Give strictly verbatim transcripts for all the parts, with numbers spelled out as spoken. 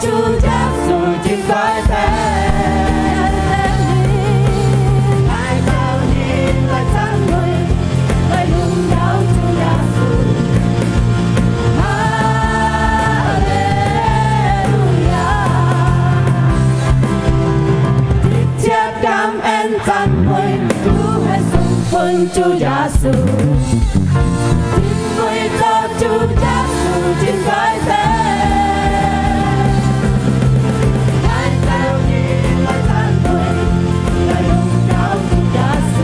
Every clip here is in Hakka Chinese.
主耶穌真在天。𠊎兜人來讚美，來榮耀主耶穌。哈利路亞！一切感恩讚美，都係送分主耶穌。 因為到主耶穌真在天。𠊎兜人來讚美，來榮耀主耶穌。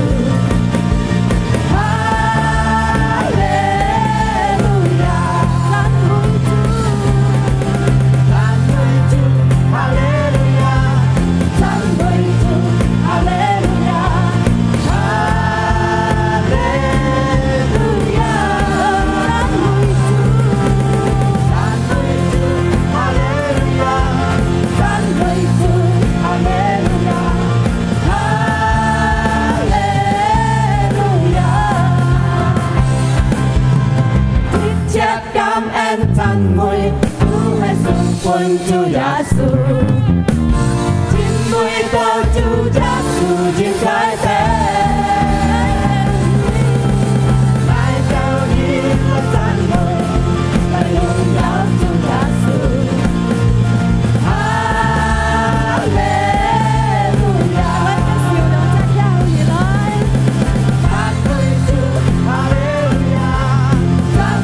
哈利路亞！讚美主，讚美主，哈利路亞！讚美主，哈利路亞！ 哈利路亞！讚美主，讚美主，哈利路亞！讚美主，哈利路亞！哈利路亞！一切感恩讚美，都係送分主耶穌。 因為到主耶穌真在天。𠊎兜人來讚美，來榮耀主耶穌。哈利路亞！ 讚美主，哈利路亞！讚美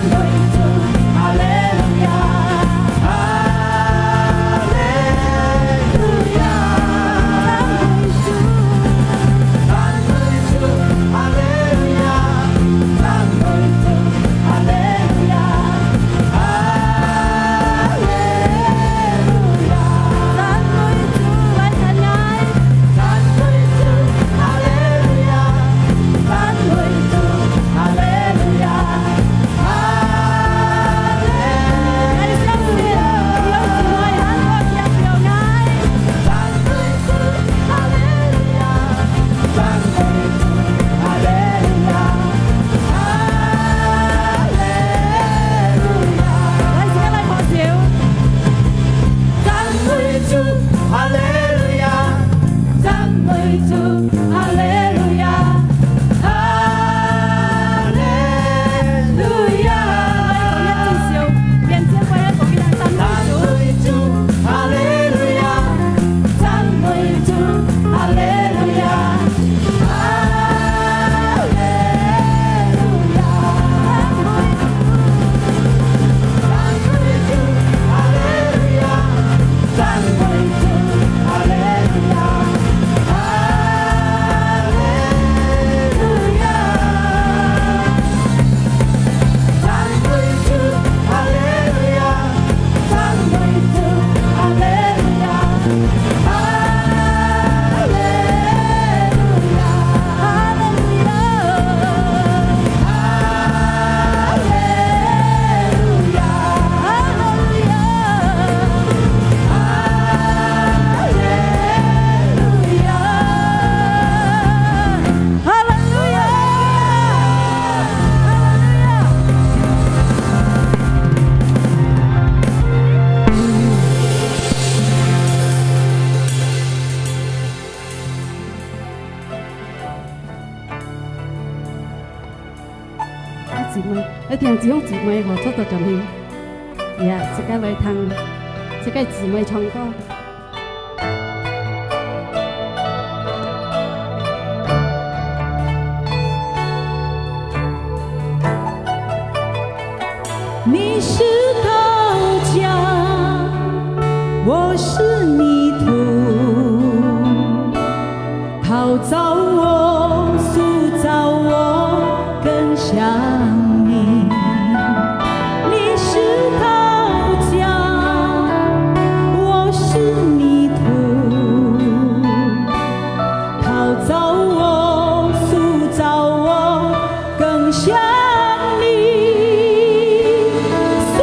主，哈利路亞！哈利路亞！讚美主，讚美主，哈利路亞！讚美主，哈利路亞！哈利路亞！讚美主，來，大家！ 讚美主，哈利路亞！讚美主，哈利路亞！哈利路亞！讚美主，哈利路亞！讚美主，哈利路亞！哈利路亞！來，大家來拍手！ 讚美主，哈利路亞！讚美主，哈利路亞！哈利路亞！讚美主，哈利路亞！讚美主，哈利路亞！哈利路亞！ 哈利路亞！哈利路亞！啊，姊妹，一定姊兄姊妹吼，坐到前面。呀，自家來聽，自家姊妹唱歌。 你是陶匠，我是泥土，陶造我，塑造我，更像你。你是陶匠，我是泥土， 陶造我，塑造我，更像你。塑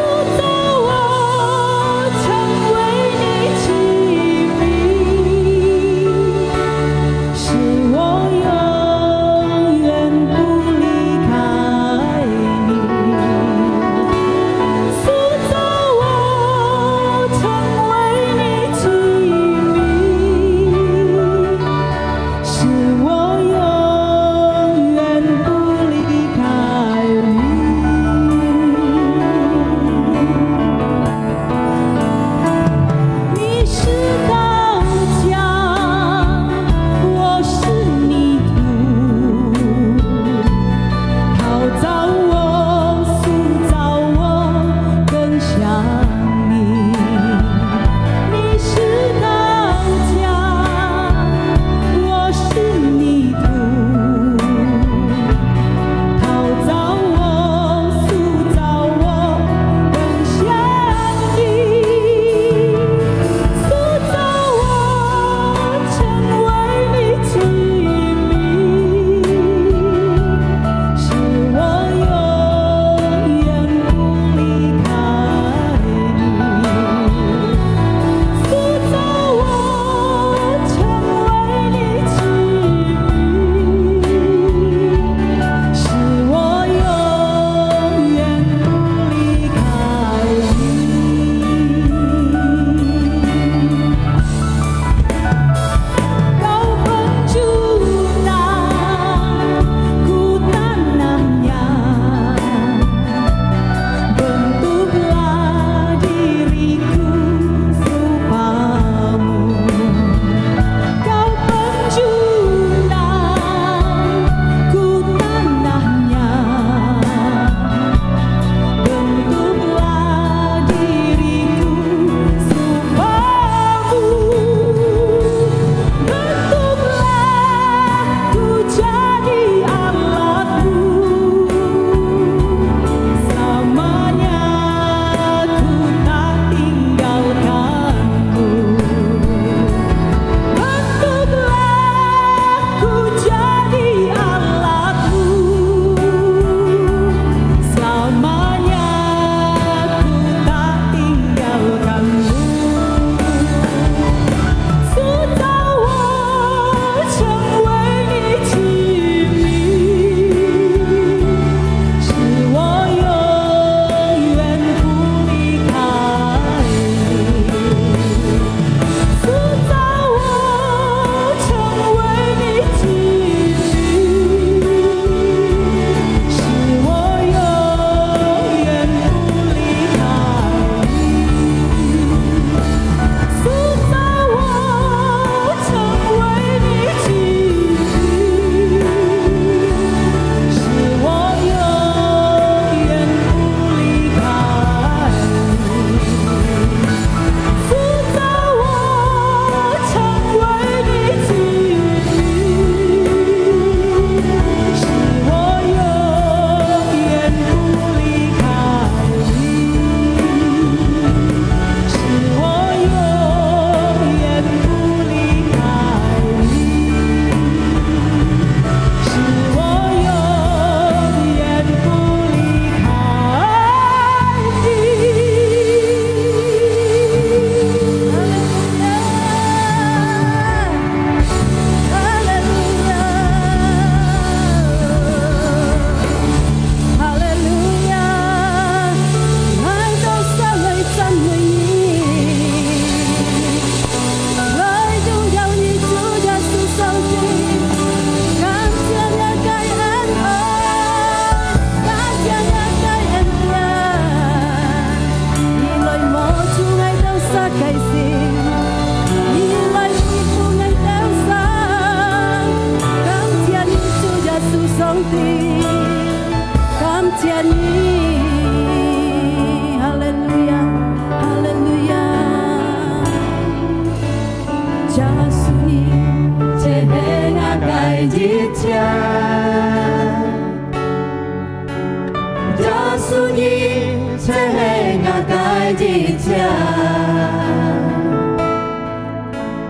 一切。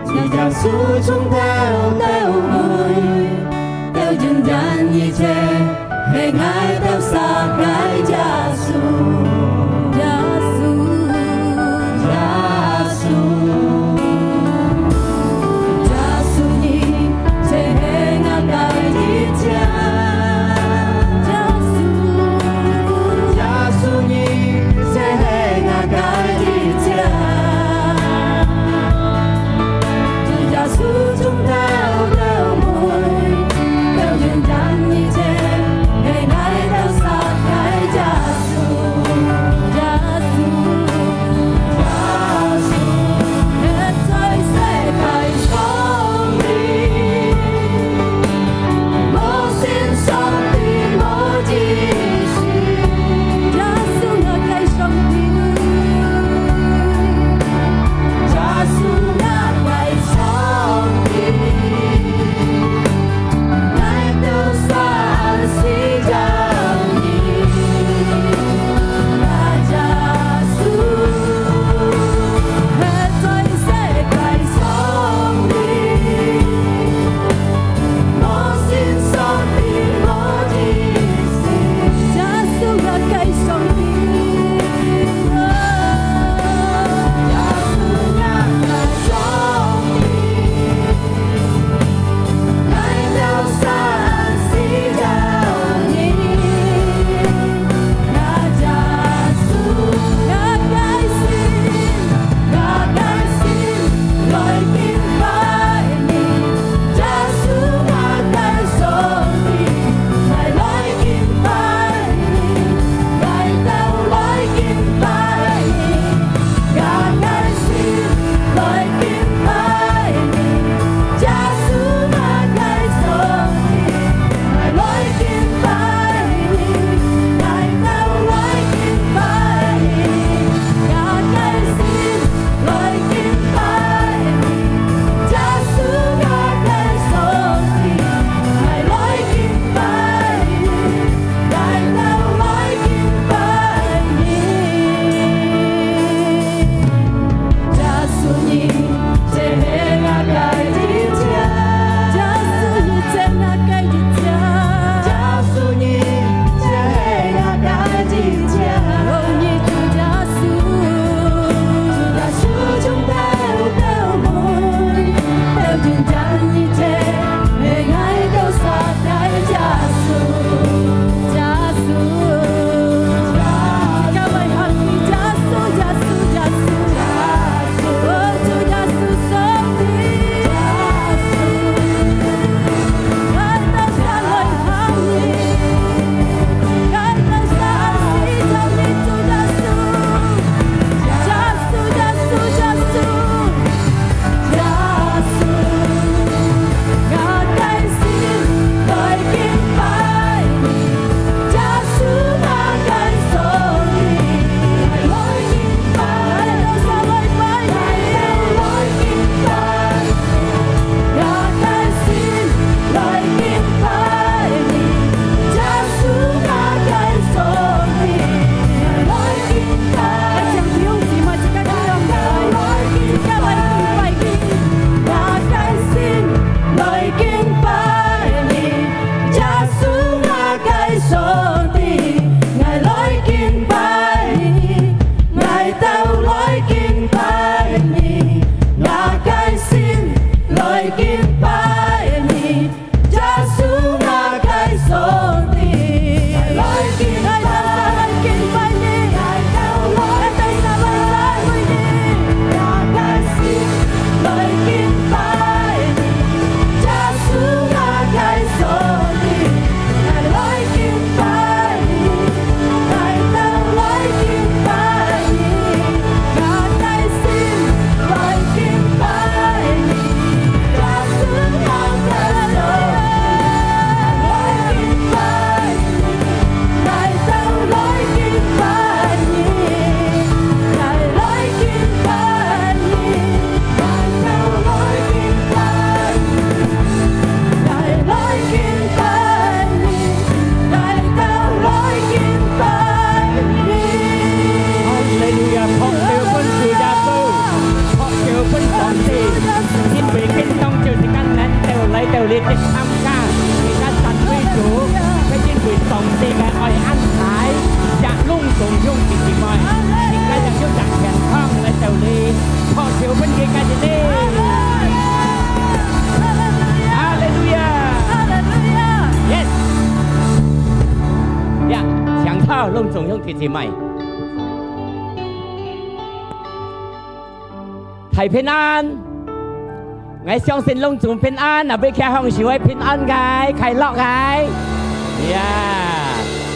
主耶穌從頭到尾，都應允一切，係𠊎兜惜个耶穌。耶穌，耶穌，耶穌你 就係𠊎个一切。耶穌，耶穌你就係𠊎个一切。主耶穌從頭到尾，都應允一切，係𠊎兜惜个耶穌。弟兄姊妹，大平安！𠊎相信攏總平安，啊，會企向上个平安个，快樂个。呀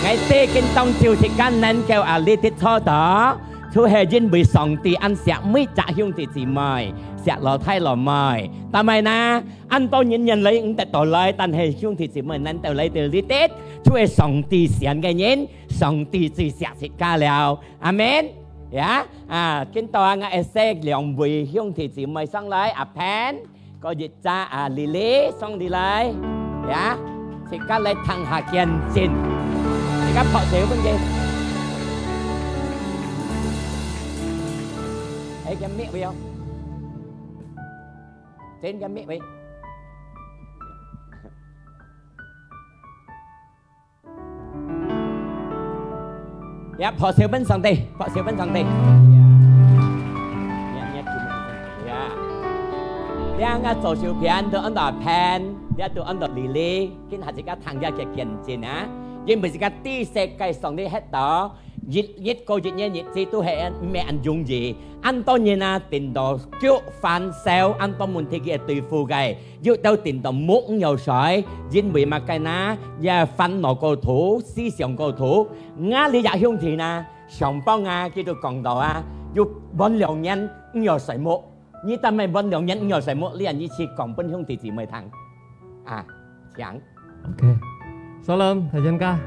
，𠊎知今當晝時間能夠啊，你得坐到，就係因為上帝恁惜每隻兄弟姊妹，惜老弟老妹。但係呢，恁多人願來，毋得到來，但係兄弟姊妹能到來到你得，就係上帝選个人，上帝最惜自家了。阿門。呀，啊，今到啊，𠊎愛請兩位兄弟姊妹上來，阿Pan，過一隻啊，Lily上來，呀，自家來聽下見證，自家拍手分佢。哎，佢搣位哦，真个搣位。 呀，拍手分上帝，拍手分上帝。呀，呀，呀，呀，這個左手邊都安到Pan，這都安到Lily，今下自家聽這個見證啊，因為自家知世界上帝歇到，一日過一日，日子都係毋係恁容易。恁多人啊，頂到腳翻燒，恁多問題佢係對付个。 有兜頂到目毋曉睡，因為麼个呢？也煩惱過頭，思想過頭。𠊎這隻兄弟呢，上晡啊，佢都講到啊，有半兩年毋曉睡目。你但係半兩年毋曉睡目，你恁樣去講分兄弟姊妹聽。啊，請。OK，Salam，大家。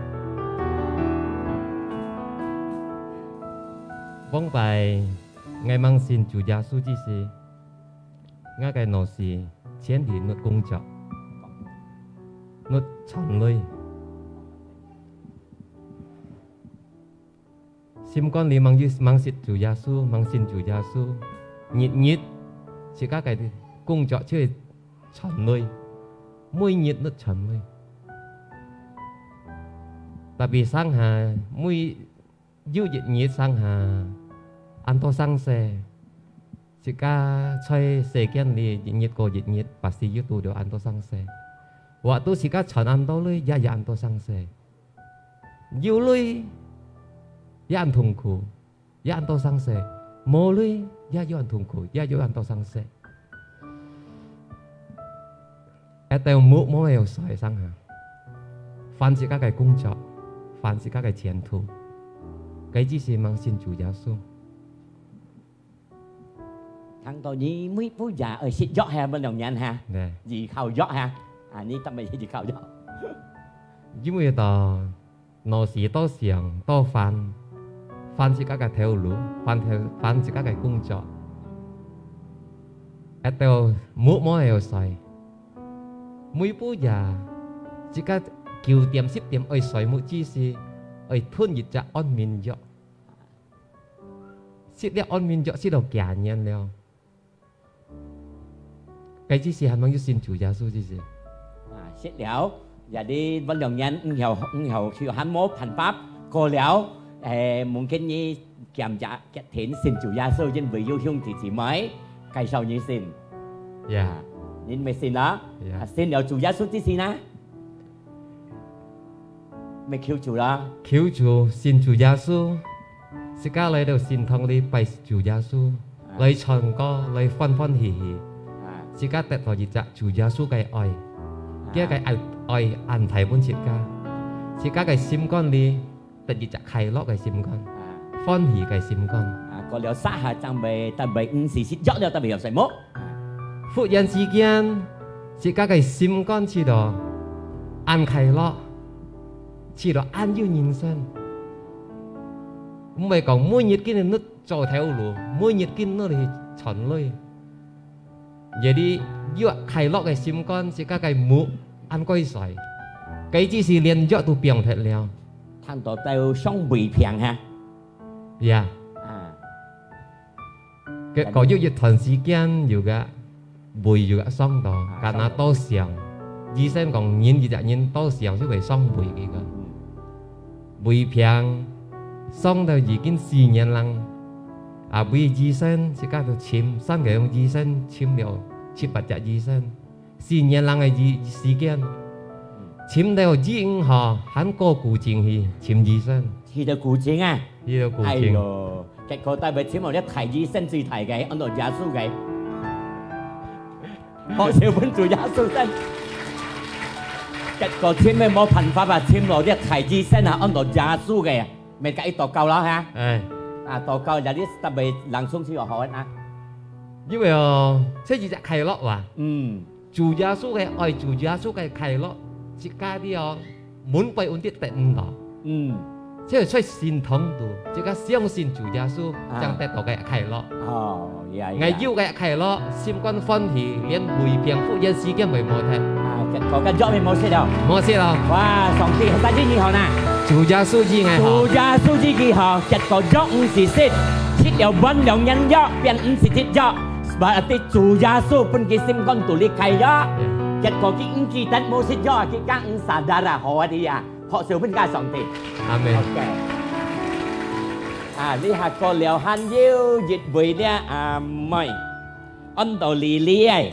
往擺，𠊎吂信主耶穌之時， 𠊎个腦屎全係搦工作，搦賺鐳。心肝裡吂有，吂識主耶穌，吂信主耶穌，日日自家个工作就係賺鐳，每日搦賺鐳。Tapi成下，每 有一日成下，恁多生事，自家在世間裡一日過一日，pasti有堵著恁多生事。Waktu自家賺恁多鐳，也有恁多生事。有鐳，也恁痛苦，也恁多生事；無鐳，也有恁痛苦，也有恁多生事。 一兜目無愛睡成下，煩自家个工作，煩自家个前途，該只係吂信主耶穌。聽到你每晡夜愛食藥係無兩年哈？對。依靠藥哈？啊，你特別依靠藥。因為到 腦屎多想多煩，煩自家个頭路，煩頭，煩自家个工作。一兜目無愛睡，每晡夜自家九點十點愛睡目之時，愛吞一隻安眠藥。食了安眠藥，食到幾年了。 該只係還吂有信主耶穌之時。啊，食了，也你無兩年，毋曉，毋曉去，還無辦法，過了，誒，mungkin你漸漸決定信主耶穌，因為有兄弟姊妹介紹你信。Yeah。啊，你乜信啦？Yeah。啊，信了主耶穌之時呢？ 乜求主啦。求主，信主耶穌，自家來到聖堂裡拜主耶穌，啊。來唱歌，來歡歡喜喜。啊。自家得到一隻主耶穌个愛，啊。佢个愛，愛恁大分自家，自家个心肝裡得一隻快樂个心肝，啊。歡喜个心肝。啊，過了三下正會，正會，毋係食藥了，正會有睡目。 忽然之間，自家个心肝試到恁快樂，試到恁有人生。毋係講每日緊搦做頭路，每日緊搦去賺鐳。也你有快樂个心肝，自家个目恁該睡，該只係連藥都放忒了。聽到都想胃病哈？Yeah。啊。 該過有一段時間，有个胃有个傷到，啊，該那多想。醫生講，人一隻人多想就會傷胃个。嗯。胃病，傷到已經四年零。啊，胃醫生自家都尋，三個醫生尋了七八隻醫生。 四年零个醫，時間，尋到醫毋好，還過古井去尋醫生。去到古井啊。去到古井。哎喲，結果帶佢尋到這大醫生最大个，安到耶穌个。好，就分主耶穌先。結果尋个無辦法啊，尋到這大醫生啊，安到耶穌个，咪甲佢禱告咯哈。哎。啊，禱告，jadi帶佢langsung去學啊。因為哦，這是隻快樂哇。嗯。主耶穌个愛，主耶穌个快樂，自家的哦，門背問題得毋到。嗯。這在心堂肚，自家相信主耶穌，啊。正得到个快樂。哦，呀，呀。𠊎有个快樂，心肝歡喜，連胃病、腹炎、時間會無忒。啊，結果个藥也無食了。無食了。哇，上帝，上帝醫好啦。主耶穌醫𠊎好。主耶穌醫佢好，結果藥毋使食，食了半兩年藥，變毋使食藥。Berarti主耶穌分佢心肝肚裡開藥，結果佢毋記得無食藥，佢更毋sadar啊，好啊，佢啊，拍手分个上帝。阿們。OK。啊，這下過了還有一位了，阿妹，安到Lily哎，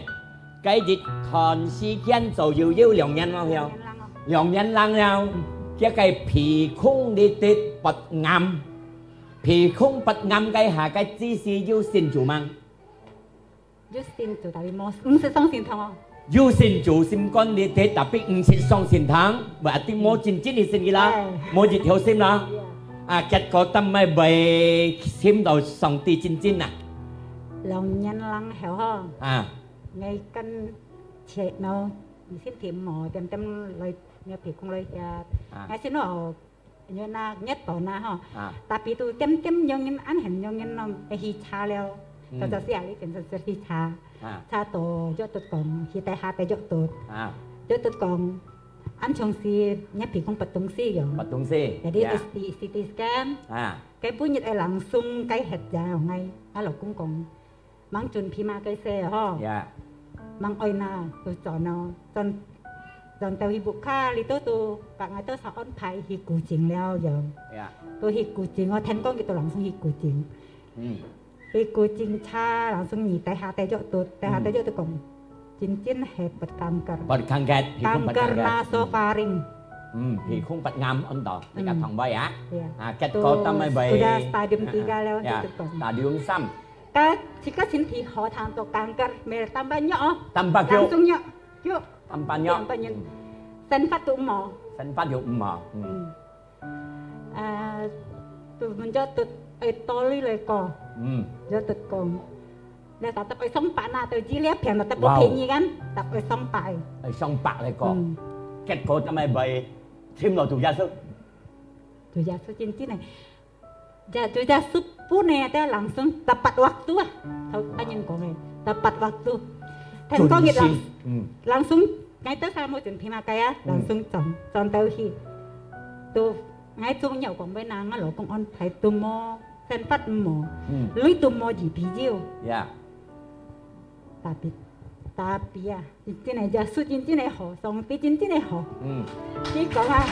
該一段時間左右有兩年了，兩年零哦。兩年零了，佢个鼻空裡得發癌，鼻空發癌該下，該之時有信主嗎？ 有信主，tapi無，毋識上聖堂哦。有信主，心肝裡底，tapi毋識上聖堂，berarti無真正个信佢啦，哎。無一條心啦。啊，結果當尾會尋到上帝真正啊。兩年零後吼，啊。𠊎跟前，然後身體毋好，點點來，𠊎鼻孔來遐，啊。𠊎先哦， 原來熱到那吼，啊。Tapi tu點點樣人，恁很樣人咯，會去查了，嗯。早早時啊，以前就係去查，啊。查到藥都講，去大下个藥都，啊。藥都講，恁像是你鼻孔不東西樣。不東西，jadi，呀。CT，CT scan，啊。該本日个langsung該核呀，𠊎，𠊎老公講， 吂準備麼个事吼。呀。吂愛拿，就轉咯，轉，轉到去屋下，裡肚都，把𠊎兜儕安排去古井了樣。呀。都去古井哦，聽講佢都langsung去古井。嗯。去古井查，langsung你大下个藥都，大下个藥都講，嗯。真正係發kanker。發kanker，鼻孔發kanker。Kanker nasofaring。嗯，鼻孔發癌，安到，你个腸胃啊。嗯。呀。啊，結果當尾會，sudah stadium tiga了，呀，就講。Stadium三。 該，自家身體好，聽到kanker，無tambah藥哦。Tambah藥。Langsung藥，藥。Tambah藥。Tambah藥。嗯。生活都無。生活都無。嗯。嗯。呃，都問咗都，哎，道理來講。嗯。就都講，你tatap愛上百啊，都醫療片都不便宜kan，哇哦。Tatap愛上百。愛上百來講。嗯。結果當尾會尋到主耶穌。主耶穌真正个 Ya，就係十分呢，佢langsung tepat waktu啊。頭，頭先講个，tepat waktu。聽講佢lang-，準時，嗯。Langsung，𠊎兜儕無準備麼个啊，嗯。Langsung轉，轉到去。都，𠊎總有講分𠊎老公安排都無，生活無，嗯。鐳都無預備有。Yeah。Tapi，tapi啊， 真正个耶穌真正个好，上帝真正个好。嗯。佢講啊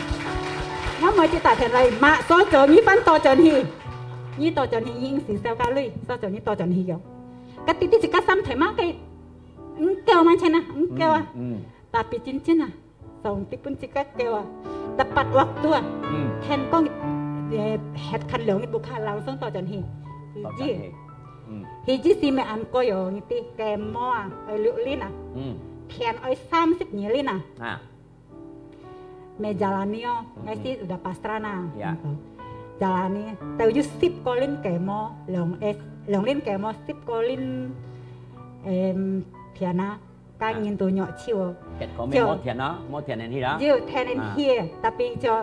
，𠊎每日打電話，媽，所做你翻倒轉去，你倒轉去，你毋使燒加鐳，所做你倒轉去喲。該弟弟自家三台嘛，該，毋夠嘛錢啊，毋夠啊。嗯，嗯。Tapi真正啊，上帝分自家夠啊，tepat waktu啊。嗯。天光，呃，核看兩日屋下，langsung倒轉去。倒轉去。嗯。Hiji si meh angkoi哦，你知，kemo啊，愛六輪啊。嗯。Thian愛三十二輪啊。啊。Meh jalani哦，嗯，嗯。Ngai si udah pasrah nah。Ya。Jalani，都有十個輪kemo，兩，誒，兩輪kemo，十個輪，誒，thian啊。 該人都弱手哦。結果無，無thian哦，無thian恁去啦。就thian恁去，啊。Tapi就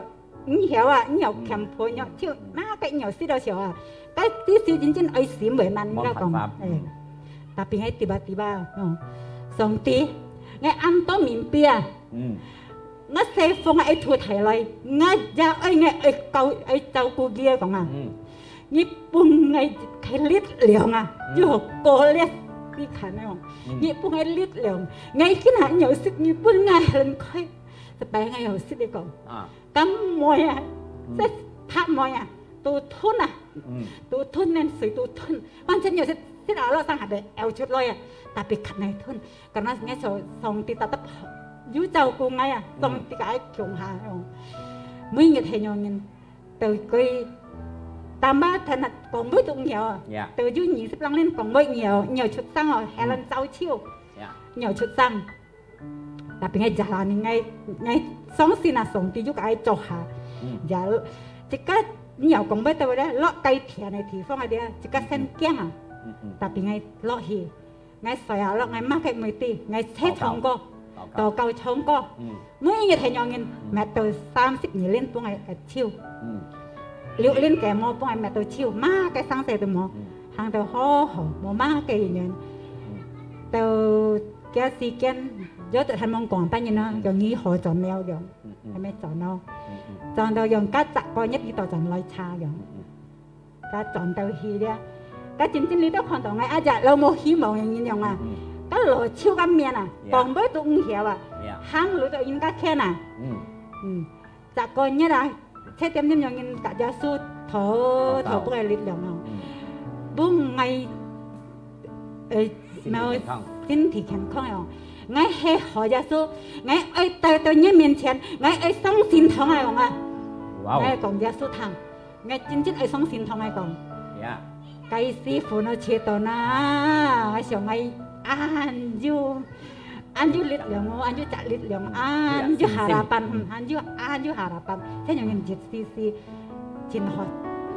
毋曉啊，毋曉camp弱手，嗯。那個弱勢到笑啊。該啲時真正愛心為難，應該講，無辦法，哎。嗯。Tapi𠊎tiba-tiba，嗯，上帝，𠊎恁多明白啊。嗯。𠊎細風啊，愛吐大來，𠊎也愛，𠊎愛教，愛照顧佢啊，講啊。嗯。 你分𠊎个力量啊，嗯。又過了時間哦。嗯。你分𠊎力量，𠊎今下有時你分𠊎很快，就擺𠊎有時你講，啊。敢妹啊，嗯。這拍妹啊，都吞啊，嗯。都吞，連水都吞，反正有時食了落上下邊漚出來啊，tapi看來吞，karena𠊎上，上帝tetap有照顧𠊎啊，嗯。上帝个愛共下哦。每日係有人到佢，但嘛，佢講話都毋曉啊。Yeah。到有二十零年講話，有，有出聲哦，嗯。Helen招手，Yeah。有出聲。Tapi𠊎jalan，𠊎，𠊎相信啊，上帝有个愛做下。嗯。Ya，這个你有講話到咧，落該田个地方啊，這个先驚啊。嗯，嗯。Tapi𠊎落去。 𠊎睡啊落，𠊎麼个毋會知，𠊎係唱歌，禱告。禱告唱歌。嗯。每日係樣人，嗯。搣到三十二年分𠊎，呃，手。嗯。六年个無分𠊎搣到手，麼个生事都無，嗯。行到好好，無麼个原因。嗯。到該時間，有得還吂講，但人啊，嗯。容易好轉了樣，嗯，嗯。還沒轉咯。嗯，嗯。轉到樣，該十個月佢都轉來查樣。嗯，嗯。 該轉到去了。該真正你都看到𠊎阿姐老母希望个人樣啊，嗯。該老手个面啊，Yeah。講話都毋曉啊，Yeah。行路都應該牽啊。嗯。嗯，十個月啊，七點鐘樣人甲耶穌頭，頭部个力量哦。嗯。分𠊎，呃，身體健康。沒有身體健康哦。𠊎係好耶穌，𠊎愛到到你面前，𠊎愛相信同𠊎講啊。Wow。𠊎講耶穌聽。 𠊎真正愛相信同𠊎講。Yeah。該師傅呢，切到那，𠊎想𠊎恁有，恁有力量哦，恁有隻力量，嗯，恁有harapan，嗯，恁有，恁有harapan。像有人一絲絲，真好，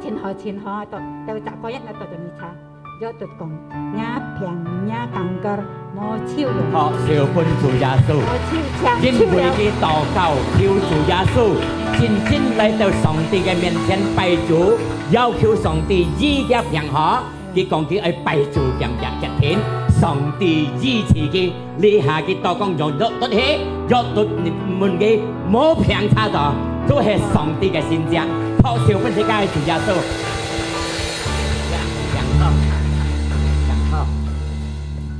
真好，真好，到，到十個月，𠊎到這裡查。 有得講，若病若kanker，無手用。好，手分主耶穌。無手，請手了。因為佢禱告，求主耶穌，真正來到上帝个面前拜主，要求上帝醫佢病好。佢講佢愛拜主，強強決定，上帝醫治佢。這下佢禱告，用藥倒去，藥倒問佢，無病差到，都係上帝个神蹟。拍手分自家个主耶穌。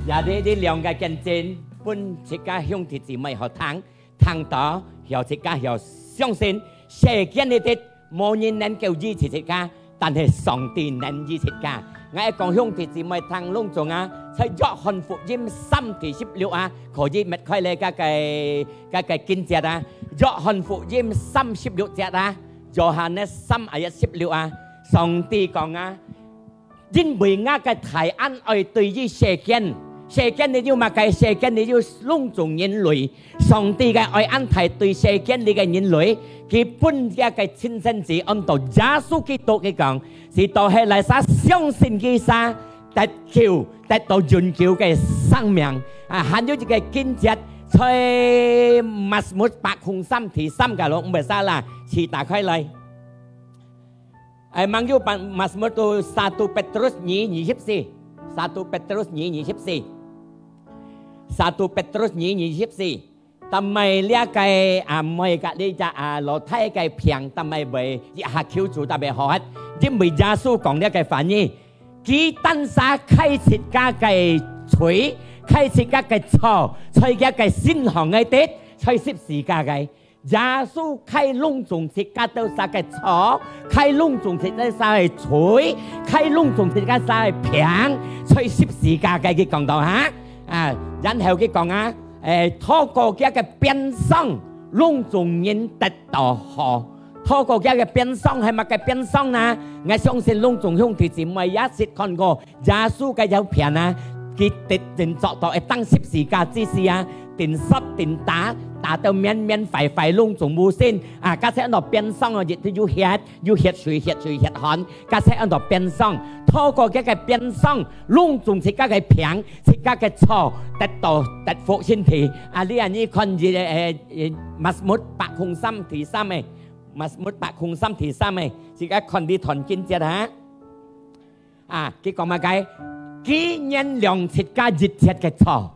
也這，這兩個見證，分自家兄弟姊妹好聽，聽到，曉自家曉相信，世間裡底無人能夠醫治自家，但係上帝能醫治自家。𠊎講兄弟姊妹聽攏總啊，在約翰福音三第十六啊，可以搣開來該個，該個經節啊，約翰福音三十六節啊，Yohanes三ayat十六啊，上帝講啊， 因為吾个大恩愛對於世間，世間裡有麼个？世間裡有攏總人類。上帝个愛恁大對世間裡个人類，佢分這个親生子安到耶穌基督，佢講，使到係哪儕相信佢儕得救，得到永久个生命。啊，還有一個經節，在Mazmur百空三第三個咯，毋會使啦，請打開來。 哎，吂有辦，Mazmur tu satu Petrus二二十四，satu Petrus二二十四，satu Petrus二二十四。但係這个啊，妹个這隻啊，老弟个病，但係會一下求主，但係好，因為耶穌講這个話語，佢單儕㧡自家个罪，㧡自家个錯，在佢个身項个跌，在十字架个。 耶穌㧡攏總自家兜儕个錯，㧡攏總自家儕个罪，㧡攏總自家儕个病，在十字架个佢講到哈，啊，然後佢講啊，誒，透過佢个鞭傷，攏總人得到好。透過佢个鞭傷，係麼个鞭傷呢？𠊎相信攏總兄弟姊妹也識看過， 耶穌个有病啊，佢直直做到會當十字架之時啊，定索定打，打到綿綿壞壞攏總無聲啊，加上安到鞭傷哦，亦都有血，有血水、血水、血汗，加上安到鞭傷，透過佢个鞭傷，攏總自家个病，自家个錯，得到得福身體。啊，你啊，你看這，誒，誒，Mazmur百空三第三个，Mazmur百空三第三个，自家看這段經節哈。 啊，佢講麼个？佢原諒自家一切个錯，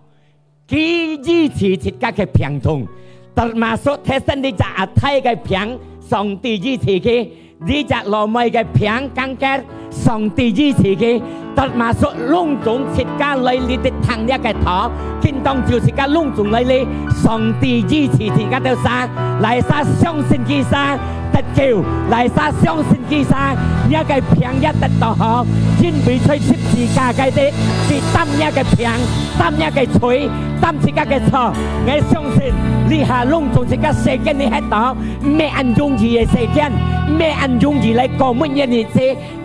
佢醫治自家个病痛。Termasuk Tesen這隻阿弟个病，上帝醫治佢；這隻老妹个病，kanker，上帝醫治佢。Termasuk攏總自家來這兜聽這个道，今當晝自家攏總來這，上帝醫治自家兜儕，哪儕相信佢儕，得救，哪儕相信佢儕，若个病也得到好，因為在十字架个日，佢擔若个病，擔若个罪，擔自家个錯。𠊎相信，這下攏總自家世間裡歇到，毋係恁容易个世間，毋係恁容易來過每日日子。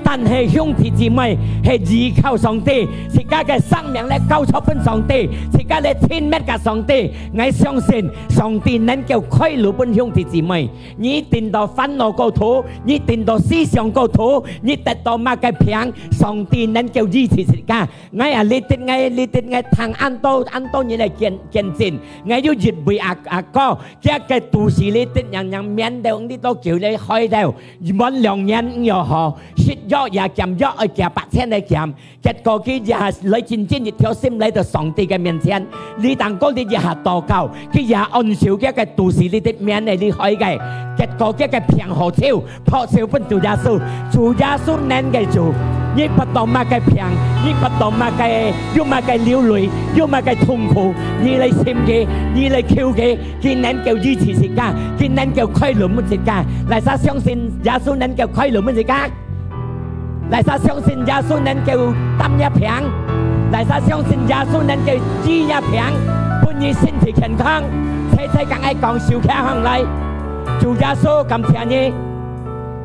但係兄弟姊妹，係依靠上帝，自家个生命來交託分上帝，自家來親密甲上帝。𠊎相信，上帝能夠開路分兄弟姊妹。 你頂到煩惱過頭，你頂到思想過頭，你得到麼个病，上帝能夠醫治自家。𠊎啊，這日𠊎，這日𠊎聽恁多，恁多人來見，見證。𠊎有一位阿，阿哥，佢个肚屎這日樣樣面頭，你都叫你開刀，滿兩年毋曉好，食藥也減藥，愛加八千來減。 結果佢也來真正一條心來到上帝个面前，你當過你也下禱告，佢也按手佢个肚屎裡的面來離開个。結果佢个病好手，拍手分主耶穌，主耶穌能个主，你發到麼个病，你發到麼个，有麼个流淚，有麼个痛苦，你來尋佢，你來求佢，佢能夠醫治自家，佢能夠開路分自家。哪儕相信耶穌能夠開路分自家？ 哪儕相信耶穌能夠擔若病？哪儕相信耶穌能夠醫若病，分你身體健康？齊齊同𠊎講，手擎䟘來。主耶穌，感謝你。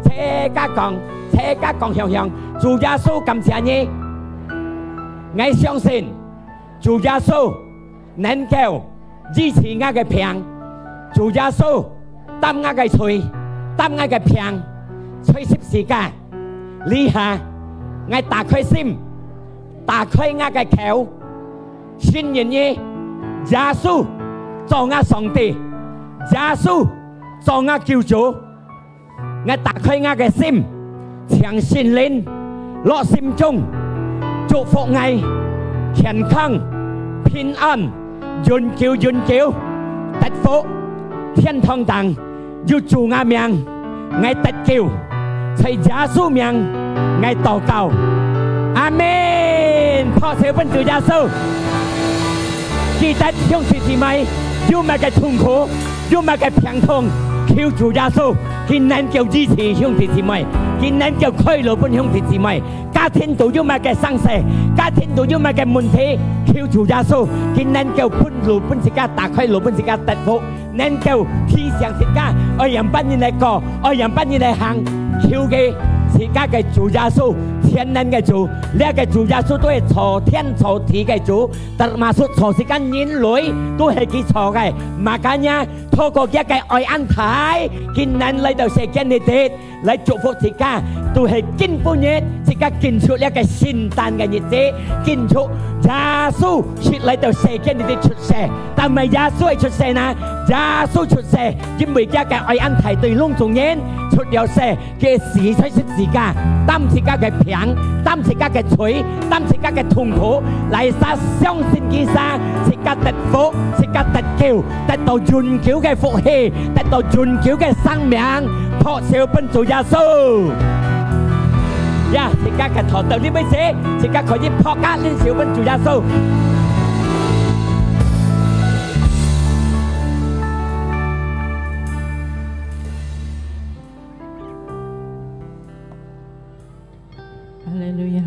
齊家講，齊家講響響。主耶穌，感謝你。𠊎相信，主耶穌， 能夠醫治𠊎个病。主耶穌，擔𠊎个罪，擔𠊎个病，在十字架。這下，𠊎打開心，打開𠊎个口，承認你，耶穌做𠊎上帝，耶穌做𠊎救主。 𠊎打開𠊎个心，請聖靈落心中，祝福𠊎健康、平安、永久、永久得福。天堂頂有主𠊎名，𠊎得救，在耶穌名𠊎禱告。阿門。拍手分主耶穌。記得兄弟姊妹，有麼个痛苦， 有麼个病痛，求主耶穌，佢能夠醫治兄弟姊妹，佢能夠開路分兄弟姊妹。家庭肚有麼个生事，家庭肚有麼个問題，求主耶穌，佢能夠分路分自家，打開路分自家得福，能夠提醒自家，愛仰般人來過，愛仰般人來行，求佢自家个主耶穌，全能个主，這个主耶穌都係造天造地个主，termasuk造世間人類，都係佢造个。Makanya， 透過佢个愛恁大，佢能來到世間裡底，來祝福自家，都係今晡日自家慶祝這个聖誕个日子，慶祝耶穌係來到世間裡底出世。但係耶穌係出世呢？耶穌出世，因為佢个愛恁大，對攏總人出了世， 佢死在十字架，擔自家个病，擔自家个罪，擔自家个痛苦，哪儕相信佢儕，自家得福，自家得救，得到永久个福氣，得到永久个生命，拍手分主耶穌。呀，自家个頭到這位時，自家可以拍个領袖分主耶穌。哈利路亞。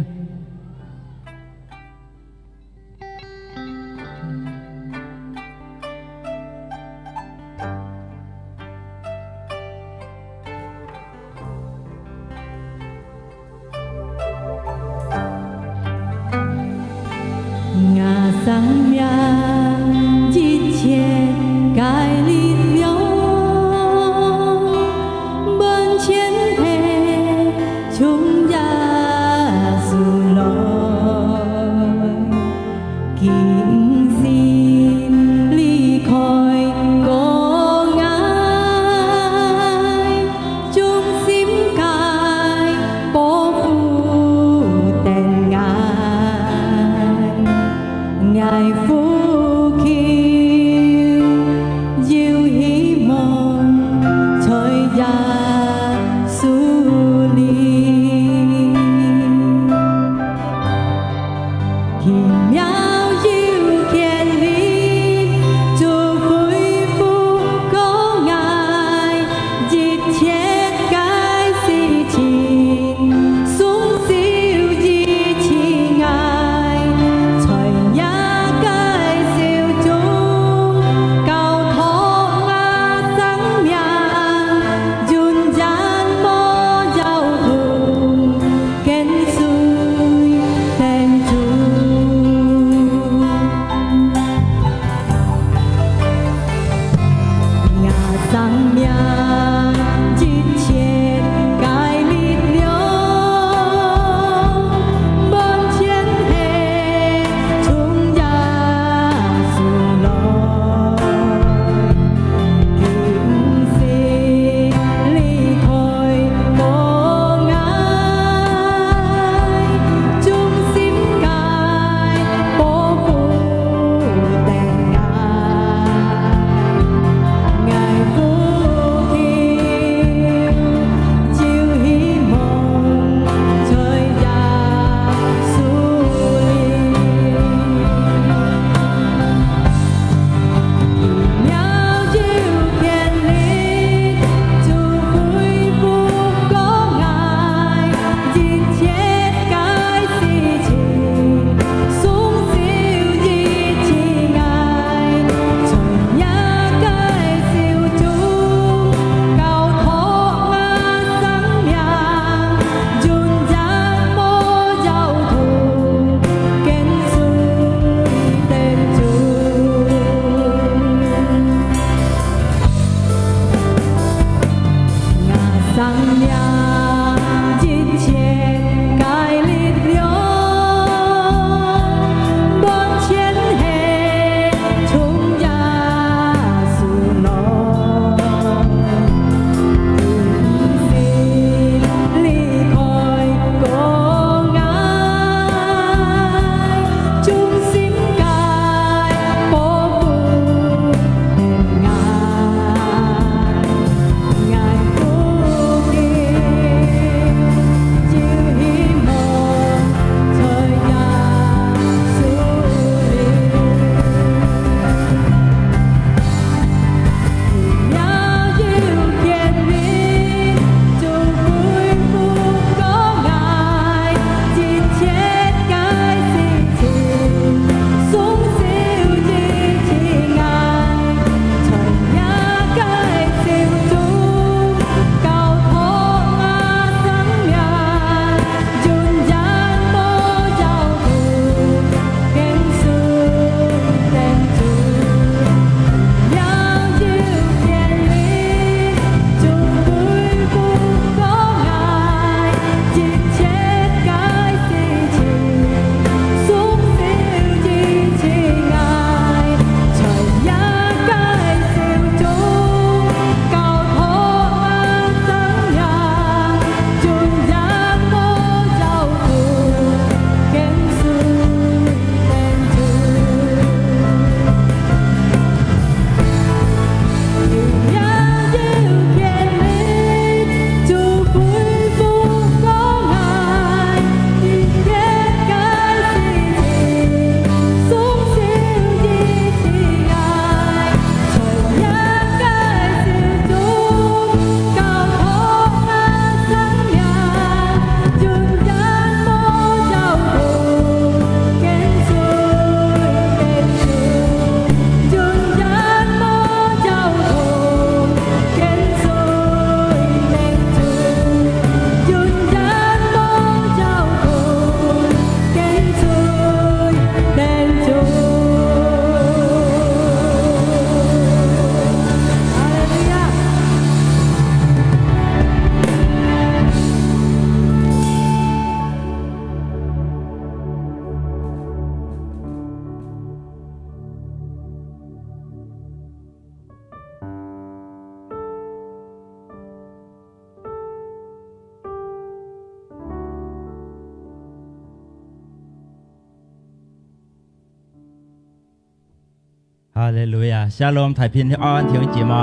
哈利路亞，Shalom，大平安，弟兄姊妹。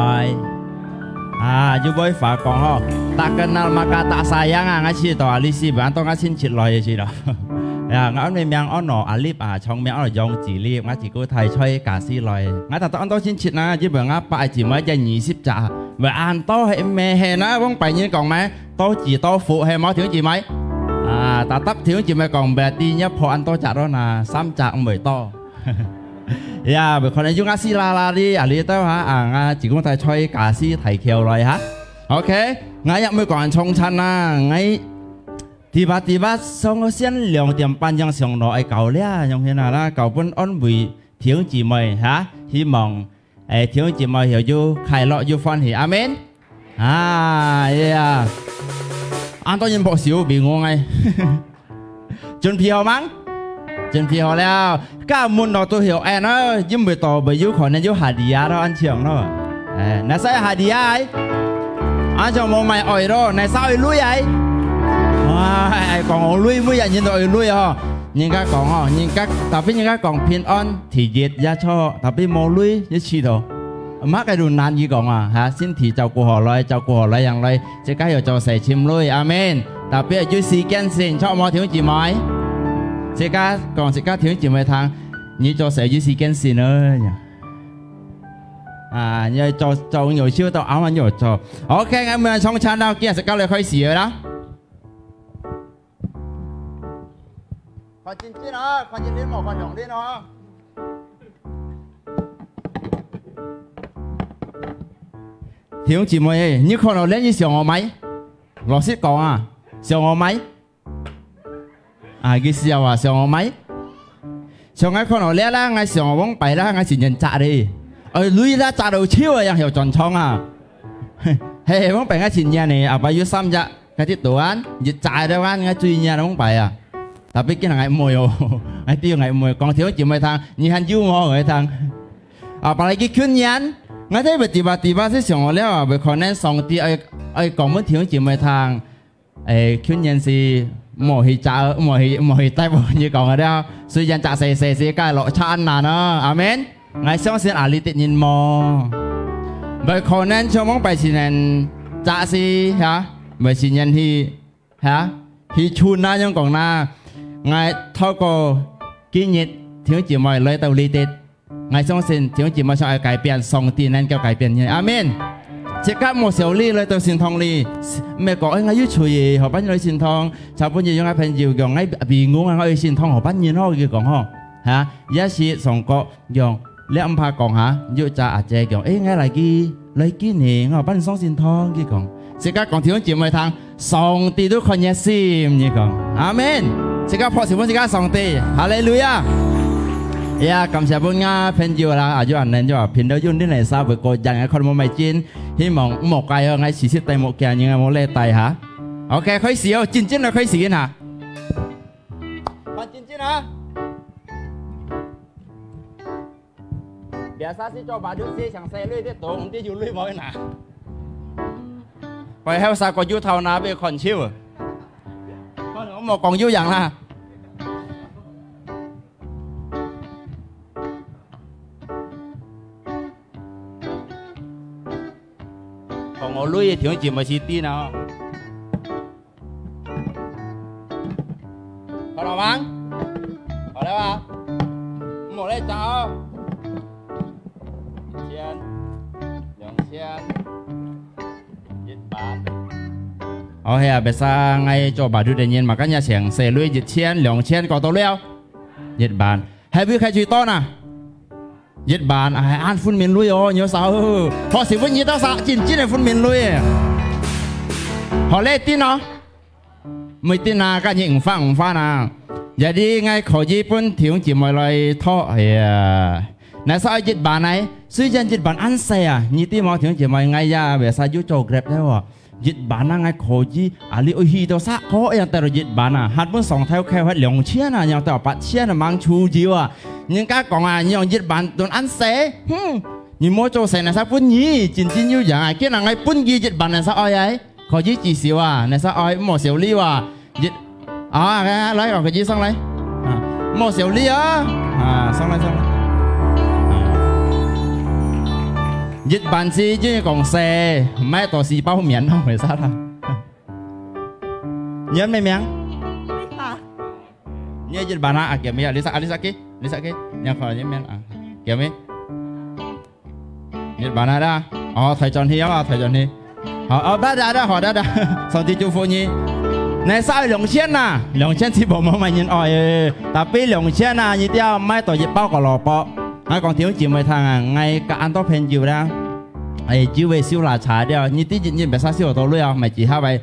啊，又會話講吼，tak kenal maka tak sayang啊，𠊎試著啊，你是毋係當𠊎親戚來个時咯。呀，𠊎个名安到阿立啊，全名安到楊志立，𠊎自古大在加西來。𠊎特特安到親戚啊，因為𠊎伯个姊妹一二十隻，會安到係咩係呢？往別人講咩？多子多福係無，弟兄姊妹？啊，特特弟兄姊妹講，別人一婆安到隻咯那，三隻毋會多。 呀，可能有𠊎死啦啦哩，啊，你兜哈，啊，𠊎只管帶在加西大橋來哈。OK，𠊎也毋會講很衝餐啦，𠊎tiba-tiba上个先兩點半樣上路愛搞了，樣現在啦，搞分安慰弟兄姊妹哈，希望，誒，弟兄姊妹有，有快樂，有歡喜，阿們。 啊，呀。恁多人拍手分𠊎哎。準備好吂？準備好了。該問到都曉恁啊，因為到尾有可能有hadiah咯，恁樣咯。誒，哪儕有hadiah哎？恁樣無買愛咯，哪儕愛鐳哎？哇，哎，講愛鐳，每個人都愛鐳哦。人家講哦，人家，tapi人家講平安，第一也著，tapi無鐳，也試著。 麼个都難以講啊，哈，身體照顧好來，照顧好來，樣來，自家要做事尋鐳，阿們。Tapi有時間性，著無，弟兄姊妹？自家講，自家弟兄姊妹聽，你做事有時間性哦。啊，你要做，做有修到阿們有做。OK，𠊎們上場了，今日自家來開始了啦。看真真啊，看真真無看樣真哦。 弟兄姊妹，你看到這，你想愛買？老實講啊，想愛買？啊，佢笑啊，想愛買？像𠊎看到這啦，𠊎想愛往擺啦，𠊎情願摘咧。哎，鐳啦，摘到手啊，樣曉轉場啊。嘿，往擺𠊎情願呢，後擺有三隻，該啲多啊，一摘到啊，𠊎最願往擺啊。Tapi今日𠊎毋會哦，𠊎知𠊎毋會，講弟兄姊妹聽，你還有無愛聽？ 啊，apalagi去年，𠊎在tiba-tiba係想好了啊，會可能上帝愛，愛講分弟兄姊妹聽。誒，去年係無去摘，無去，無去帶，無去講个了。雖然摘細細，係該落差恁難啊，阿們。𠊎相信啊，你得人無？會可能像往擺前年摘係，哈，會前年去，哈，去春啊，樣講啦。𠊎透過今日弟兄姊妹來到這地， 𠊎相信弟兄姊妹想愛改變，上帝能夠改變你。阿們。自家無小禮來到聖堂裡，毋係講，哎，𠊎有罪，何必來聖堂？昨晡日有𠊎朋友講，𠊎鼻公啊，𠊎去聖堂，何必然好？佢講吼，哈，也係上個用，你毋怕講哈，有隻阿姐講，哎，𠊎來去，來去呢，𠊎何必上聖堂？佢講，自家講弟兄姊妹聽， 上帝都看你个心，你講，阿們。自家拍手分自家上帝，哈利路亞。呀，感謝分𠊎朋友啦，啊，有恁樣就啊，拼到有恁樣个社會過癮，看無買真，希望莫怪哦，𠊎四十代目鏡，應該無來戴哈。OK，開始哦，真正來開始哈。看真正啊。 Biasa si coba duduk si，像細鐳个都毋知有鐳無拿。背後三個有頭那邊看手。看我無講有樣啦。講我鐳个弟兄姊妹係知呢。 好了嗎？好了吧？莫來找。一千，兩千，一萬。哦，係啊，biasa𠊎做巴肚个人嘛，kan ya像細鐳一千、兩千，過到了，一萬。Happy開最多呢？ 一萬，哎，恁分明鐳哦，你有啥哦？好，係分你到啥，真正个分明鐳耶。好嘞，定哦。毋一定啊，該你毋發毋發啊。Jadi𠊎可以分弟兄姊妹來討，哎呀，哪儕愛一萬呢？雖然一萬恁細啊，你知無，弟兄姊妹，𠊎也biasa有做Grab个哦。 一萬啊，𠊎可以，啊，你愛去到啥，可以帶到一萬啊，還分上頭開發兩千啊，然後到八千啊，吂出油啊。人家講啊，你用一萬噸恁細，哼，你莫做生意，哪儕分你，真正有樣啊，既然𠊎分佢一萬，哪儕愛啊？可以至少啊，哪儕愛，莫少你啊。一，啊，來，來，可以上來。啊，莫少你啊。啊，上來，上來。啊。一萬字，因為講細，毋係到時報名咯，為啥啦？你叫咩名？你好。你叫一萬啊？啊，叫咩啊？你啥？啊，你啥个？你啥个？你好，你名啊？叫咩？一萬啊啦。哦，抬轉去啊，抬轉去。好，哦，大家，大家好，大家，上帝祝福你。你使兩千啊？兩千字無，無麼人愛，tapi兩千啊，你一定愛買到一包个蘿蔔。 𠊎講弟兄姊妹聽啊，𠊎个恁多朋友啦，哎，就會收垃圾了，你第一日別啥收到鐳啊，買幾下位，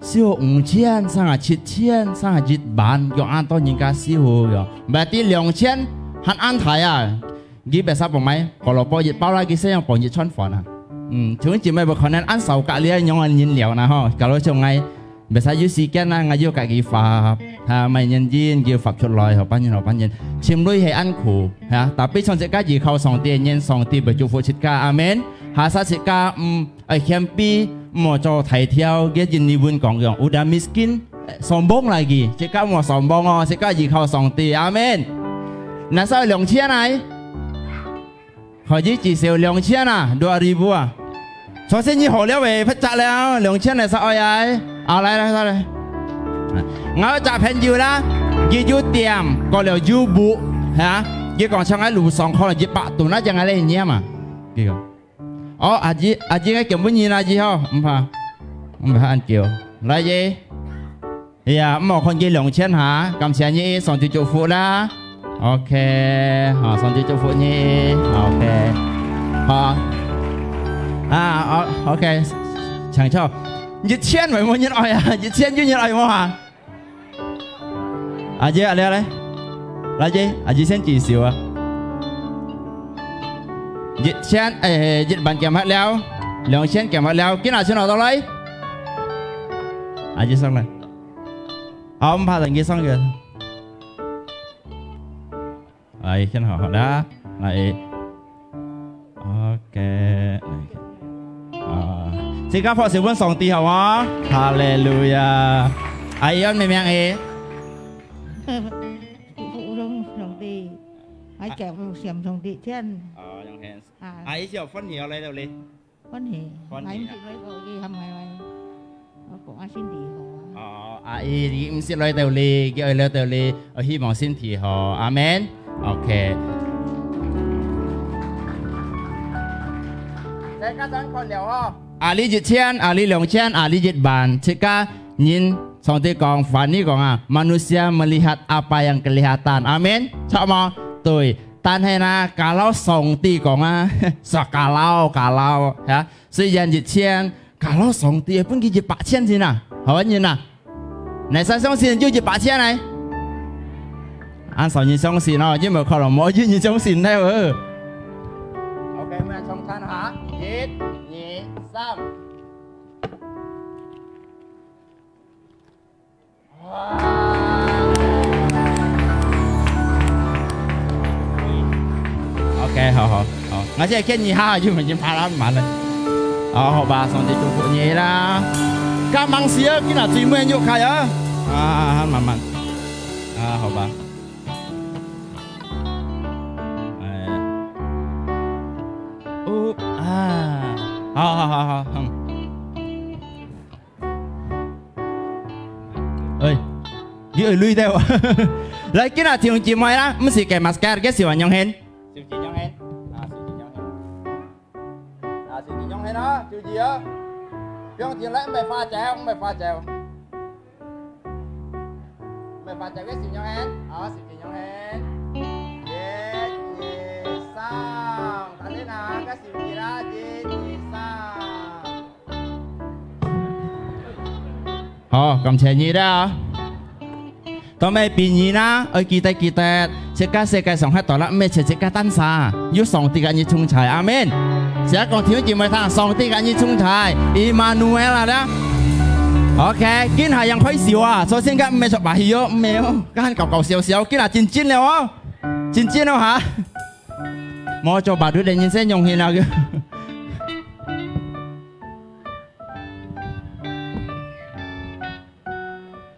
收五千、三啊七千、三啊一萬，有恁多人家收喲。買第兩千還恁大啊，佢別啥不買，胡蘿蔔一包啦，佢先要放一餐飯啊。嗯，弟兄姊妹不可能恁少隔離啊，樣人了啦吼，假如像𠊎 別使有時間啊，𠊎有家己發，哈，每年印，佢發出來，好半年，好半年。心裡係恁苦，哈，tapi從自家依靠上帝，願上帝會祝福自家，阿門。下下自家，嗯，愛謙卑，毋好做大條，佢印尼文講用，udah miskin，sombong lagi，自家毋好sombong哦，自家依靠上帝，阿門。那使兩千來。 可以至少兩千啊，dua ribu啊。首先你好了喂，拍折了，兩千來使愛啊。啊，來來來來。𠊎有隻朋友啦，佢有店，過了有屋，哈，佢講像𠊎路上可能一百噸那樣个咧，你嘛？佢講，哦，阿姨，阿姨，𠊎叫本人阿姨吼，毋怕，毋怕恁久，來耶。 哎呀，毋好看佢兩千哈，感謝你，上帝祝福啦。OK，好，上帝祝福你。OK，好。啊，好，OK，請坐。一千位無人愛啊，一千有人愛無啊？阿姐，阿姐來，阿姐，阿姐先舉手啊。一千，哎，一萬減忒了，兩千減忒了，今日先拿到來。阿姐上來。 好，毋怕，等佢上去。來，先好好啦，來。OK，來。啊，自家拍手分上帝好無？哈利路亞！阿姨安咩名誒？服侍上帝，愛感謝上帝天。哦，用hand。啊。阿姨就歡喜來到哩。 歡喜，歡喜啊。𠊎毋識來到哩，喊𠊎來，𠊎講啊身體好啊。哦，阿姨，你毋識來到哩，佢愛來到哩，𠊎希望身體好，阿門。OK。大家先看了吼。阿里一千，阿里兩千，阿里一萬，自家人上帝講，凡你講啊，manusia melihat apa yang kelihatan。阿門。著無？對。 但係呢，kalau上帝講啊，so kalau，kalau，哈，雖然一千，kalau上帝會分佢一百千先啊，好人啊，你使相信就一百千呢？恁少人相信哦，因為可能無一人相信了哦。OK，𠊎等重唱哈，一、二、三。 OK，好好好，𠊎先建議下，因為已經拍到滿了。哦，好吧，上帝祝福你啦。該忙死啊，今日最尾又開啊。啊，慢慢。啊，好吧。哎。哦，啊。好好好好，嗯。 哎，你會累到啊。來，今日弟兄姊妹啦，毋使戴masker，該手恁樣牽。手指恁樣牽，啊，手指恁樣牽。啊，手指恁樣牽啊，手指啊。毋用停來，毋係花招，毋係花招。毋係花招，該手恁樣牽，啊，手指恁樣牽。一、二、三，大力啊，該手指啦，一、二、三。 好，感謝你啦。當然別人啦，愛記得記得，自家世界上還多啦，毋係自家單儕，有上帝个你存在，阿門。自家講弟兄姊妹聽，上帝个你存在，Immanuel啊啦。OK，今下樣開始啊，首先个毋係說話戲哦，毋係哦，該還搞搞笑笑，今下真真了哦，真真哦哈。莫做白日个人生用心了个。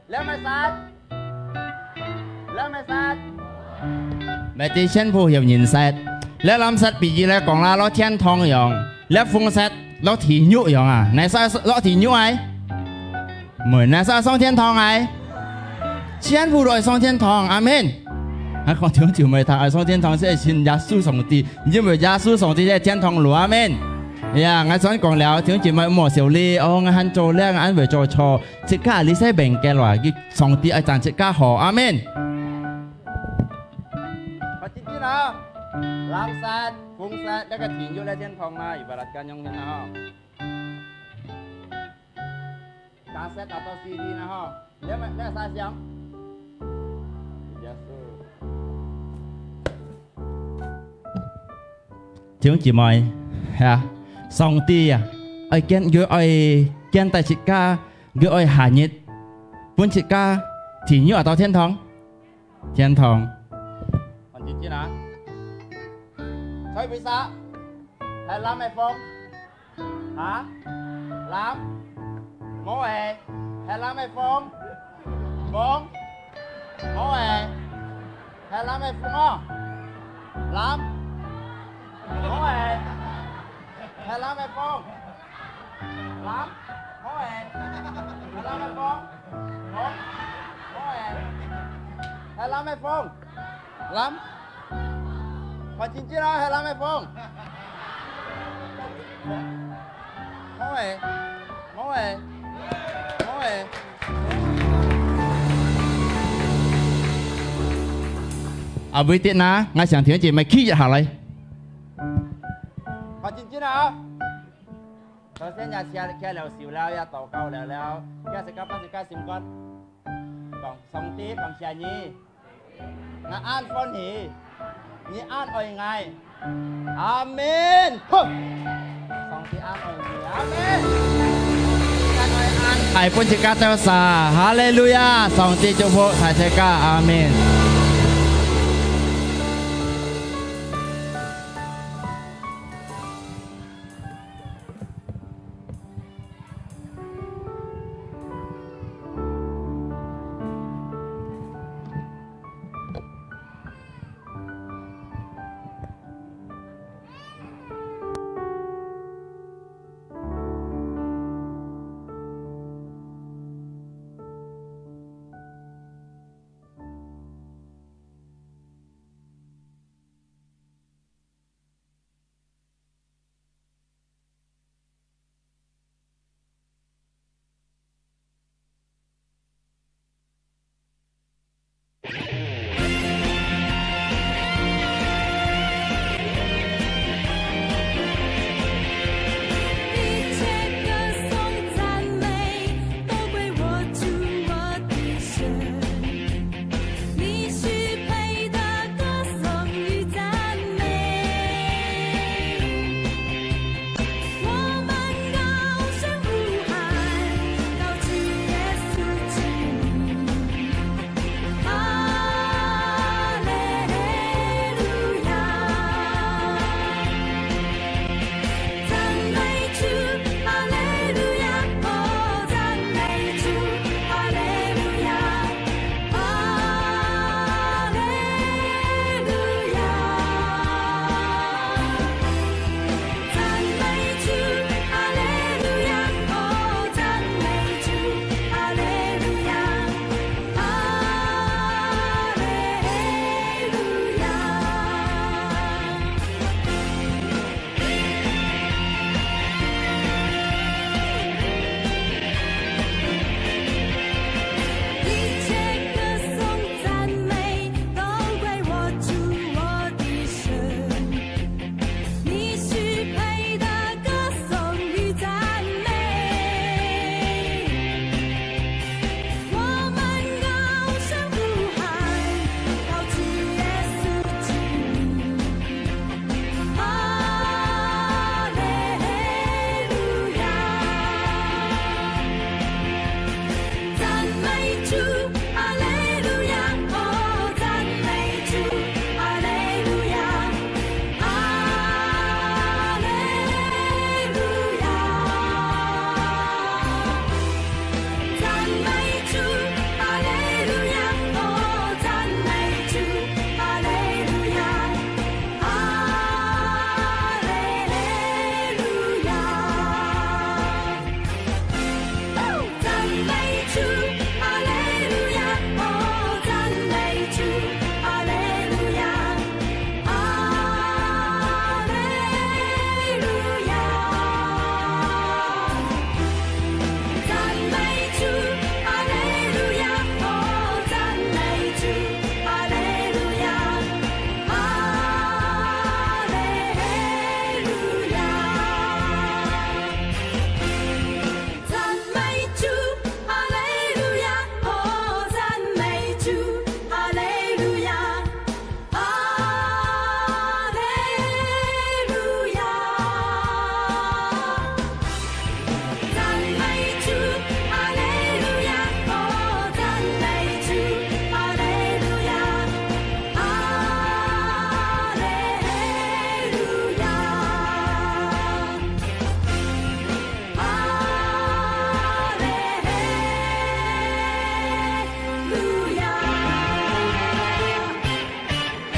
兩米三，兩米三。Mati全部有人識。這藍色比喻來講啦，落天堂樣，這紅色落地獄樣啊，哪儕落地獄啊？毋會，哪儕上天堂啊？全部都愛上天堂，阿門。𠊎講弟兄姊妹，大家愛上天堂，係信耶穌上帝，因為耶穌上帝係天堂路，阿門。呀，𠊎先講了，弟兄姊妹莫愁慮，哦，𠊎還做了，𠊎還會做錯，自家你係明白啦，佢上帝愛讚自家好，阿門。 看真真啊，藍色、紅色，這個地獄个天堂啦，ibaratkan樣形啦吼。Kaset atau C D啦吼，你有無，你有啥想？耶穌。弟兄姊妹，係啊，上帝啊，愛揀，佢愛揀帶自家，佢愛下日，分自家地獄atau天堂？ 天堂。看真真啊。吹邊儕？係藍个風？哈？藍？無係，係藍个風？風？無係，係藍个風哦。藍？無係，係藍个風？藍？無係，係藍个風？ 風，無係，係藍个風，藍，看真真啊，係藍个風，無係，無係，無係。啊，wait一下，𠊎想弟兄姊妹企一下來。看真真啊！ 頭先也寫，寫了手了，也禱告了了，也自家放自家心肝，講：「上帝，感謝你，𠊎恁歡喜，你恁愛𠊎。」阿門。好，上帝恁愛你，阿門。恁愛恁大分自家兜儕，哈利路亞！上帝祝福大自家，阿門。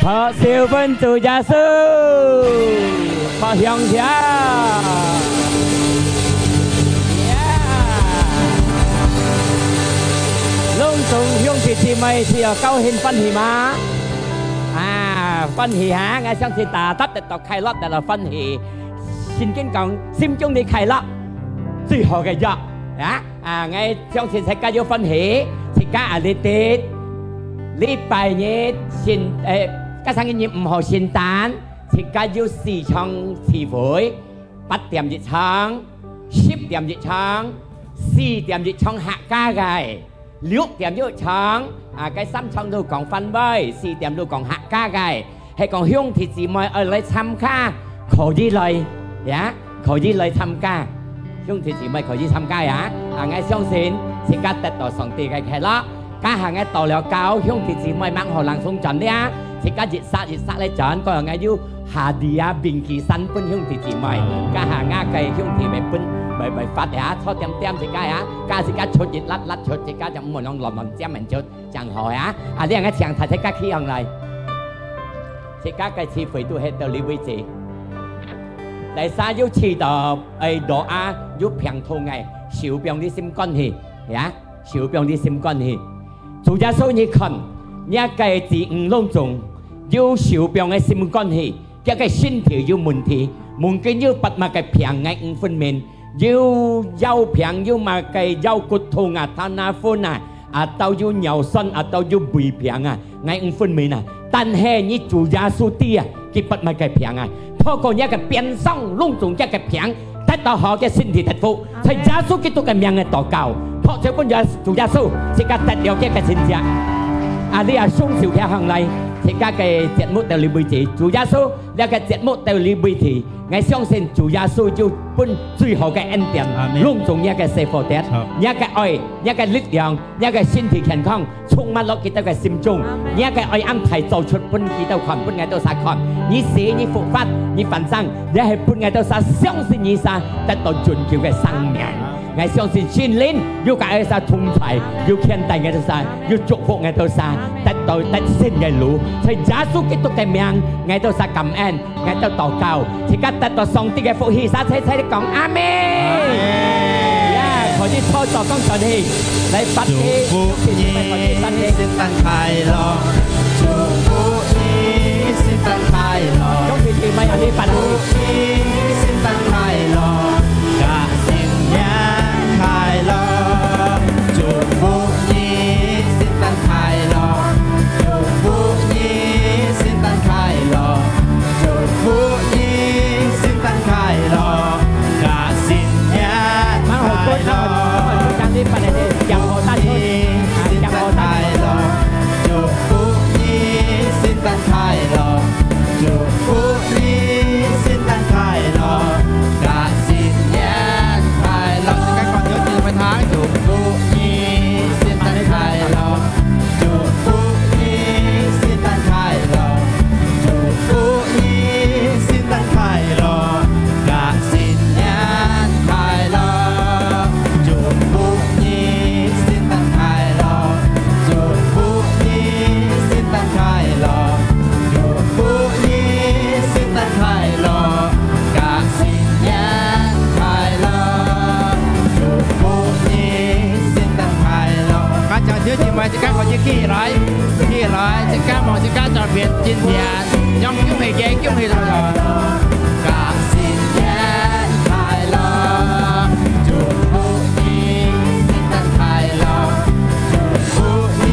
拍手分主耶穌，拍響響。Yeah！攏總兄弟姊妹，只有高興歡喜嗎？啊，歡喜哈！𠊎相信大家得到快樂，得到歡喜。聖經講，心中的快樂，最好个藥啊！ 啊，𠊎相信自家有歡喜，自家啊，日日禮拜日聖，誒，加上一日毋好聖誕，自家有四場聚會，八點一場，十點一場，四點一場客家个，六點一場，啊，該三場都講番話，四點都講客家个。 係講兄弟姊妹愛來參加，可以來，呀，可以來參加。兄弟姊妹可以參加呀。啊，𠊎相信自家得到上帝个快樂。加下𠊎到了教兄弟姊妹吂好冷送轉了，自家一煞一煞來轉，過後𠊎有下地啊，冰記山分兄弟姊妹。加下𠊎个兄弟會分，會，會發呀，坐點點自家呀，加自家出一粒粒出，自家就毋好亂亂尖人出。 正好呀。啊，你恁樣請大家企起來。自家个聚會都係到這位止。第三，有祈禱，愛禱啊，有病痛个，手放你心肝去，呀，手放你心肝去。主耶穌，你看，若个子女攏總有手放个心肝去， 佢个身體有問題，mungkin有發麼个病，𠊎毋分明，有腰病，有麼个腰骨痛啊，頭那昏啊，啊，到有尿酸，啊，到有胃病啊，𠊎毋分明啊。但係你主耶穌知啊，佢發麼个病啊，透過若个鞭傷，攏總若个病，得到好个身體得福。在耶穌基督个名个禱告，拍手分主耶穌，自家得了佢个神蹟。啊，你啊，雙手擎䟘來，自家个節目到這為止。主耶穌， 這个節目到這為止，𠊎相信主耶穌就分最好个恩典，阿門。攏總若个細伙仔，好。若个愛，若个力量，若个身體健康，充滿落佢兜个心中，阿門。若个愛恁大做出分佢兜看，分𠊎兜儕看。你死，你復活，你翻生，這係分𠊎兜儕相信你儕得到永久个生命。阿門。 𠊎相信聖靈有佮𠊎兜儕同在，有牽帶𠊎兜儕，有祝福𠊎兜儕，得到得勝个路。在耶穌基督个名，𠊎兜儕感恩，𠊎兜禱告，自家得到上帝个福氣，儕齊齊講阿門。阿門。呀，可以坐坐講上去，來，祝福你聖誕快樂，祝福你聖誕快樂，兄弟姊妹，你祝福你聖誕快樂。 新年快樂，祝福你聖誕快樂，祝福你聖誕快樂，祝福你聖誕快樂，新年快樂，祝福你聖誕快樂，祝福你聖誕快樂，新年快樂。祝福你聖誕快樂，祝福你聖誕快樂，祝福你聖誕快樂，新年快樂，祝福你聖誕快樂，祝福你聖誕快樂，祝福你聖誕快樂。 新年快樂，祝福你聖誕快樂。啊，掌聲，姊妹，自家可以起來，起來，自家望自家左片，今天，用恭喜个，恭喜來了。新年快樂，祝福你聖誕快樂，祝福你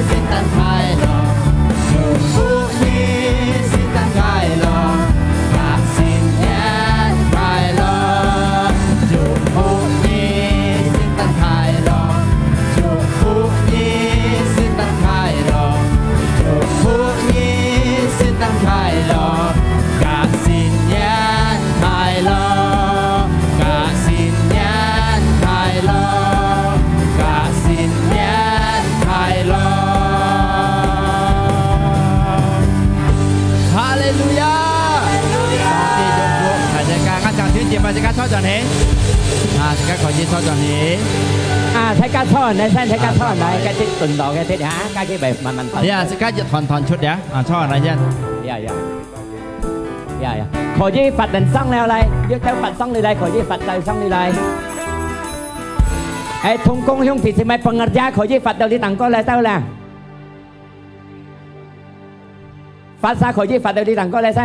聖誕快樂，祝福 你聖誕快樂，新年快樂，祝福你聖誕快樂，祝福你聖誕快樂，祝福你聖誕快樂，新年快樂，新年快樂，新年 快樂。哈利路亞！上帝祝福大家，啊，掌聲，姊妹，自家坐轉去。啊，自家可以坐轉去。啊，大家坐下來先，大家坐下來，該隻蹲落个隻啊，該隻慢慢坐。呀，自家一團團出來啊，坐下來先。呀呀，呀呀，可以發展上了來，要叫發上來，可以發展上來。哎，同工兄弟姊妹，朋友家可以發到你當過來到啦。發啥可以發到你當過來先。